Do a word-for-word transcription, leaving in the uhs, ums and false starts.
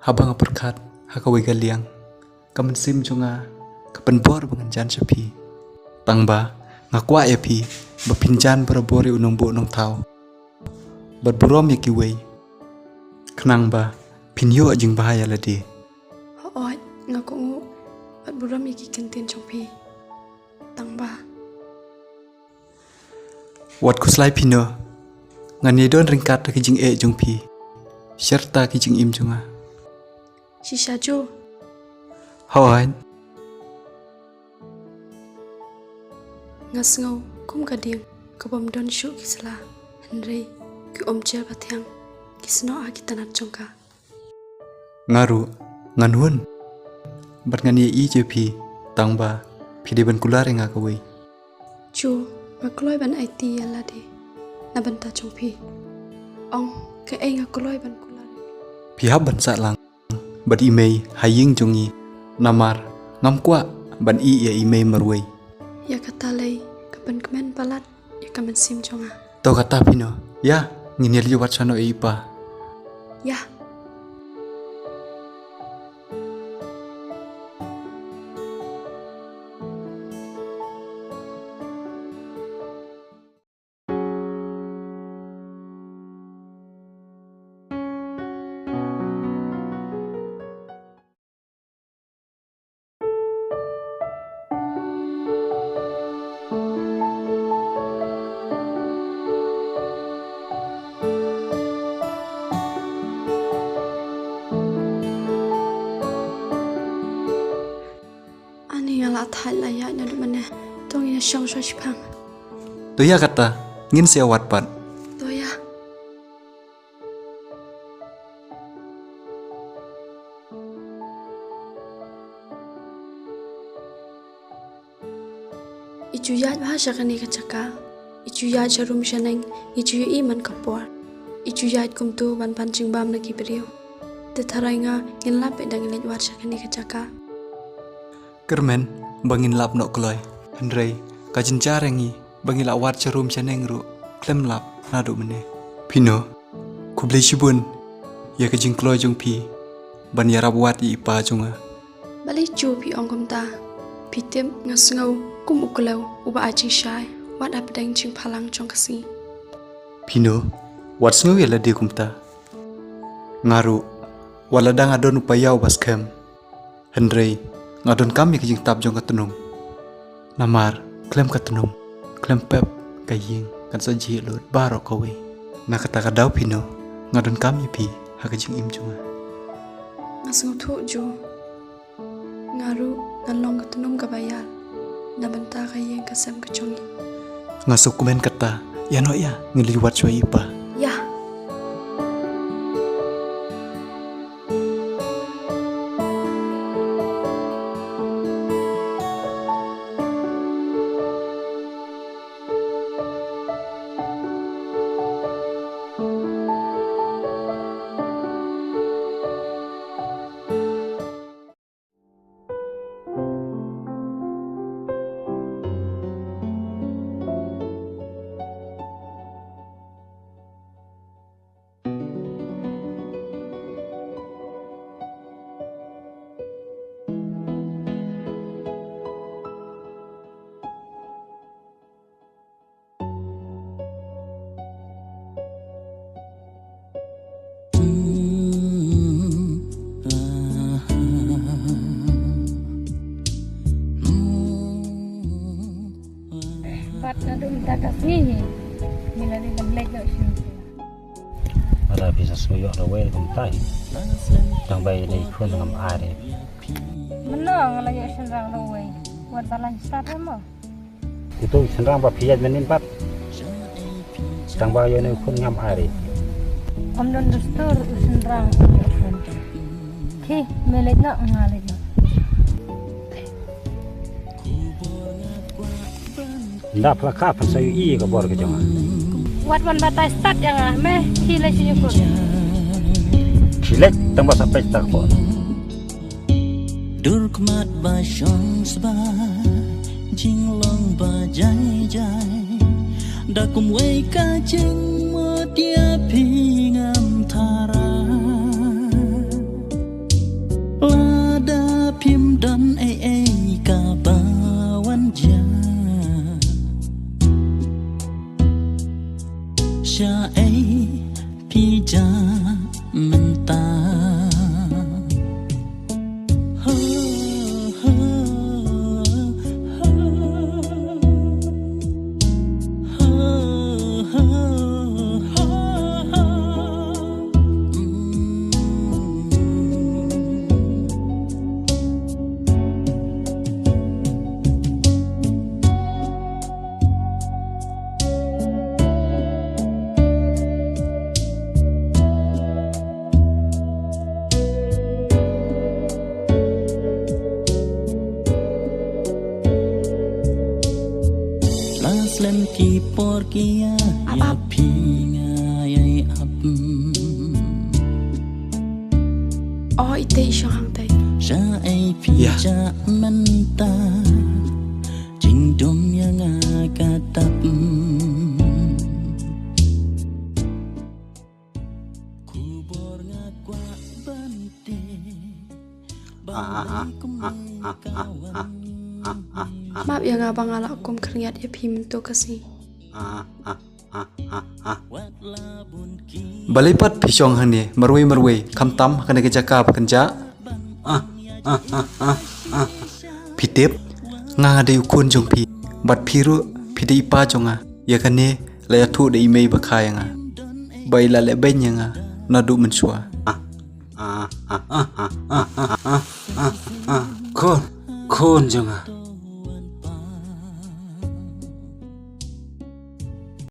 Haba nga pyrkhat ha kawei ka liang, ka mynsiem jong nga ka pynbor ba ngan jan sha phi. Tang ba nga kwah ïa phi ba phin jan barabor ïa u nongbuh nongthaw bad burom ïa kiwei, khnang ba phin ïoh jingbha ïa lade. Hooid, nga kohnguh bad burom ïa ki ktien jong phi. Tang ba wat khuslai phi noh. Ngan ïai don ryngkat ha ki jingeh jong phi, sha rta ki jingim jong nga. Shisha Jo. Hooid. Nga sngew kum ka dieng ka bym don shuh ki sla, hynrei ki umjer ba thiang ki snoh ha ki tnat jong ka. Nga ruh ngan hun bad ngan ïa ïeit ïa phi, tang ba phi dei ban kular ïa nga kawei. Jo, nga kloi ban aiti ïa lade na bynta jong phi. Ong kaei nga kloi ban kular ïa phi. Phi hap ban sah lang bad i mei ha ïing jong ngi, namar ngam kwah ban ïeh ïa i mei marwei. Ïa kata lei ka pynkmen palat ïa ka mynsiem jong nga. To kata phi noh. Ïa, ngin ïa leit wad sha noh ïa i pa. Ïa. Ani nga la thait la ïaid naduh mynne. To ngin ïa shong shuwa shipang. To ïa kata, ngin sa ïa wad pat. To ïa. I ju ïaid bha sha kane ka jaka. I ju ïaid sha rum sha neng, i ju ïohi man ka por. I ju ïaid kumto ban pan jingbam na ki briew. Te tharai nga ngin lap beit da ngin leit wad sha kane ka jaka. Kyrmen ba ngin lap noh kloi. Hynrei ka jynjar ïa ngi ba ngi la wad sha rum sha neng ruh khlem lap naduh mynne. Phi noh, khublei shibun ïa ka jingkloi jong phi ban ïarap wad ïa i pa jong nga. Balei Jo phi ong kumta? Phi tip nga sngew kum u klew uba ai jingshai wat hapdeng jingphalang jong ka sngi. Phi noh, wat sngew ïa lade kumta. Nga ruh, wat lada nga don u païaw ba skhem, hynrei nga donkam ïa ka jingtap jong ka tnum. Namar khlem ka tnum, khlem pep, ka ïing kan sa jhieh lut baroh kawei. Na kata ka daw phi noh, nga donkam ïa phi ha ka jingim jong nga. Nga sngewthuh Jo. Nga ruh ngan long ka tnum kaba ïar na bynta ka ïing ka sem ka jong ngi. Nga sngewkmen kata. Ïa noh ïa, ngin leit wad shuwa ïa i pa. Ïa. Bad naduh mynta ka sngi hi, ngi la dei ban leit noh sha. Lada phi sa sngewthuh da wei kumta hi. Tang ba ïa i khun ngam ai re. Mynno nga la ïoh shynrang da wei. Wat ba lan stad mo. Ito shynrang ba phi ïaid mynnin pat. Tang ba ïa i khun ngam ai re. Ym don dustur u shynrang u ïoh khun. Phi me leit noh nga leit noh. Nda pla ka phan sa ïohi ka bor ka jong nga. Wat wan batai stad ïa nga me, phi leit sha ïa kur. Phi leit tang ba sa peit ta ko. Dur khmat ba shong sba, jinglong ba jai jai. Da kum wei ka jingmut ïa phi ngam tharai. Lem ki por ki ya, ap, ap, ya phi nga ya ap. Oh, ite i shong hang tai. Sha ai phi, ya, ja mynta. Jingdum ya nga ka tap. Khubor nga kwah ban tip. Ah, ah, ah, ah, ah, ah, ah, ah, ah, ah. Map ya nga ba nga la kum khyrngiat ya phi mynta ka sngi. Ah, ah, ah, ah, ah. Balei pat phi shong hangne marwei marwei, khamtam ha kane ka jaka ba kynjah? Ah, ah, ah, ah, ah. Phi tip, nga nga dei u khun jong phi, bad phi ruh phi dei i pa jong nga. Ya kane la ïathuh da i mei ba kha ya nga, ba i la leh beiñ ya nga naduh mynshuwa. Ah, ah, ah. Khun, khun jong nga.